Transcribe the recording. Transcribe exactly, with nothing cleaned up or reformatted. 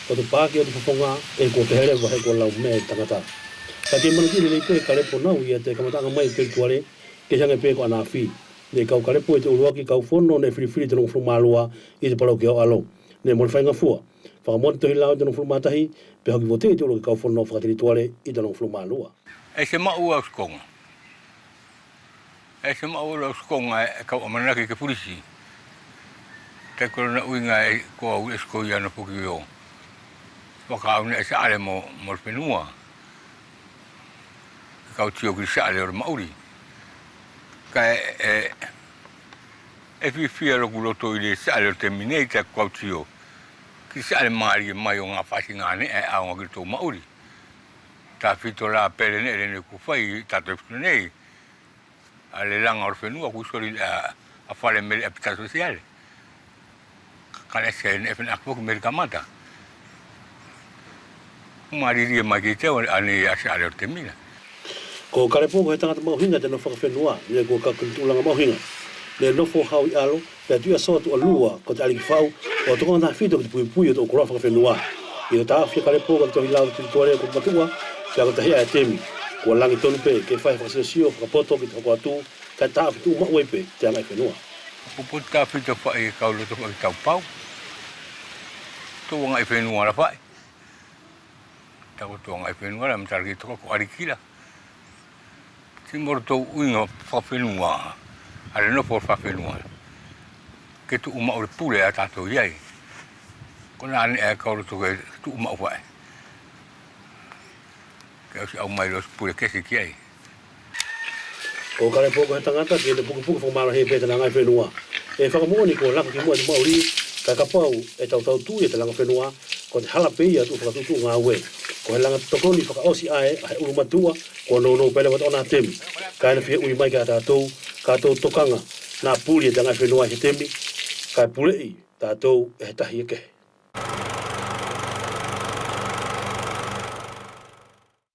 ʻo te paki ʻo te fofoga, ʻe kua kehe leva he kua lau meʻa e tagata. Ka ke manatuʻi lelei pe Kalepo nau ia te kamataʻaga mai ʻo te telituale, ke hage pe ko ʻana afi. Neʻe kau Kalepo ʻi te ʻuluaki kaufono neʻe filifili ʻi te logofulu ma lua ʻi te palokia ʻo ʻAlo. Neʻe mole faigafua. Fakamoʻoni te tohi lau ʻi te logofulu ma tahi, pea hoki vote ʻi te ʻuluaki kaufono fakatelituale ʻi te logofulu ma lua. ʻE se maʻu au sikoga. ʻE se maʻu au sikoga ʻe kau ʻamanaki ke pulisi. Te kolo na ʻuhiga ʻe ko au ʻe sikoia na foki ʻo fakaʻau neʻe saʻale mo, mo le fenua. Kau tio ki saʻale ʻo le maʻuli. Kaʻe, ʻe, ʻe fifia loku loto ʻi le saʻale ʻo te temi nei te kau tio. Ki saʻale malie mai ʻo ga fasiga neʻe ʻaoga ki lotou maʻuli. Tafito la pele neʻe le neʻe kua fai tatou fito nei. ʻA le laga ʻo le fenua kua soli a, a fale mele a pita sosiale. Ka neʻe se neʻe fenaʻaki foki mele kamata. Kua malilie mai ki te ʻaho ʻaeni ʻa saʻale ʻo te temi la. Ko Kalepo ko he tagata maʻuhiga ʻi te nofo fakafenua, neʻe kua kaku ki te tulaga maʻuhiga. Neʻe nofo hau ʻi ʻAlo, pea tuʻi ʻaso atu ʻa lua, ko te ʻaliki fau, ʻo tokaga tafito ki te puipui ʻo te ʻu koloa fakafenua. ʻI te taʻofi ʻa Kalepo ko te tohi lau ʻo te telituale kua matuʻa, pea ko te tahi ʻa te temi. Kua lagi tonu pe, ke fai fakasiosio fakapoto ki te hoko atu, kaʻe taʻofi tuʻumaʻu ai pe te agaʻifenua. Popo tafito faʻi kau loto faʻi taupau. Tou agaʻifenua la faʻi. Takotou agaʻifenua la, matala ki toka ko ʻaliki la. Ti mo lotou ʻuhiga fakafenua, ʻa le nofo fakafenua. Ke tuʻumaʻu le pule ʻa tatou ʻi ai. Ko na neʻe kau loto ke tuʻumaʻu faʻi. Ke ʻosi ʻaumai loa se pule kesi ki ai. Ko Kalepo ko he tagata ke ne pukepuke fakamalohi pe tana agaʻifenua. ʻE fakamoʻoni kua laka ki muʻa te maʻuli, kaʻe kapau ʻe tautau tuʻu ia te laga fenua, ko te hala pe ia ʻo te ʻu fakatuʻutuʻu gaue. Ko he laga tokoni fakaʻosi ʻae ʻa he ʻulumatuʻa, kua nounou pe leva tona temi. Kaʻe na fia ui mai kia tatou, ka tou tokaga, na puli ia te agaʻifenua ʻi he temi, kaʻe puleʻi tatou ʻe he tahi ʻe kehe.